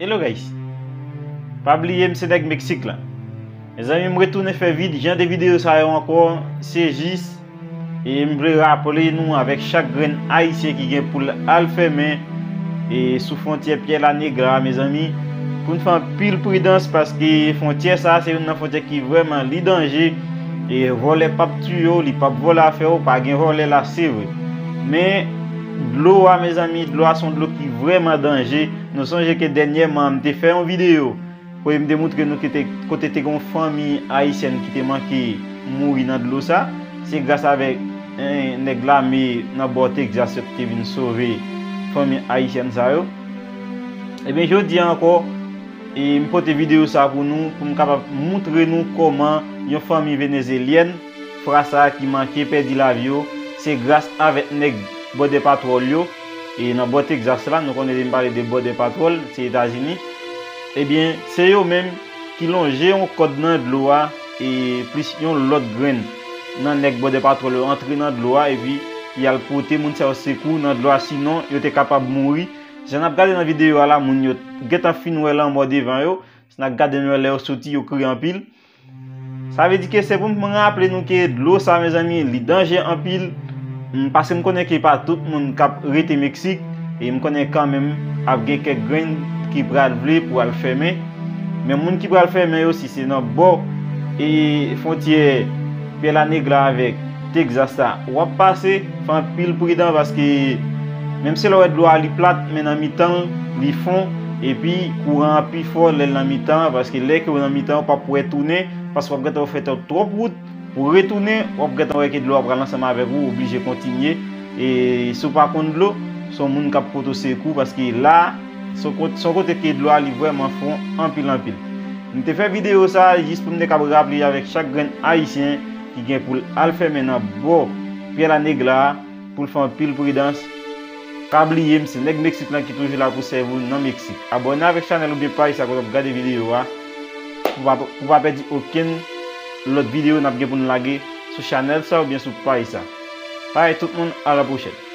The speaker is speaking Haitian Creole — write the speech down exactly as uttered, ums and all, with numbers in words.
Hello guys. Pa bliye m se nèg Meksik la. Mezanmi, m retounen fè vid-, jan de videyo sa yo ankò, se jis, e m vle raple nou avèk chak grenn Ayisyen ki gen pou l al fèmen e sou fwontyè Piedra Negra, mezanmi, pou n fè anpil pridans, paske fwontyè sa se youn nan fwontyè ki vrèman li danje, e vòlè p ap tiye w, li p ap vòlè afè w, pa gen vòlè la, se vre. Men, dlo a, mezanmi, dlo a se yon dlo ki vrèman danje. Nou sonje ke dènyèman, m te fè yon videyo kote m te montre nou ki te, kote te gen yon fanmi ayisyèn ki te manke mouri nan dlo sa. Se gras avèk, en, nèg lame nan bò Texas yo ki te vin sove fanmi ayisyèn sa yo. Ebyen, jodi a ankò, e m pote videyo sa pou nou, pou m kapab montre nou kòman yon fanmi venezyelyèn, fra sa a ki manke pèdi lavi yo, se gras avèk nèg Border Patrol yo, e nan bò Texas la, nou konnen lè m pale de Border Patrol, se Etazini. Ebyen, se yo menm ki lonje yon kòd nan dlo a, e plis yon lòt grenn nan nèg Border Patrol yo antre nan dlo a, epi y al pote moun sa yo sekou nan dlo a, sinon yo te kapab mouri. Jan n ap gade nan videyo a la, moun yo gentan fin wè lanmò devan yo. Si n ap gade, nou wè lè yo soti, yo kriye anpil. Sa vle di ke se pou m raple nou ke dlo sa, mezanmi, li danje anpil. M, paske m konnen ke pa tout moun k ap rete Meksik, e m konnen kanmenm ap gen kèk grenn ki pral vle pou al fèmen. Men moun ki pral fèmen yo, si se nan bò e fwontyè Piedra Negra avèk Texas la w ap pase, fè anpil pridan, paske menm si lè w wè dlo a li plat, men nan mitan l, li fon, epi kouran an pi fò lè l nan mitan an, paske lè ke w nan mitan an, w p ap wè tounen, paske w ap gentan fè twòp wout, pou retounen, w ap gentan wè ke dlo a pral ansanm avèk ou, w oblije kontinye. E si w pa konn dlo, se yon moun k ap pote w sekou, paske la, se yon kot-, se yon kote ke dlo a li vrèman fon anpil, anpil. M te fè videyo sa a jis pou m te kab raple avèk chak grenn Ayisyen ki gen pou l al fèmen nan bò Piedra Negra a, pou l fè anpil pridans. Pa bliye m se nèg Meksik lan ki toujou la pou sèvi w nan Meksik. Abòne avèk chanèl oubyen paj sa kote w ap gade videyo a, pou pa, pou pa pèdi okenn lòt videyo n ap gen pou n lage sou chanèl sa oubyen sou paj sa. Bay tout moun, a la pwochèn.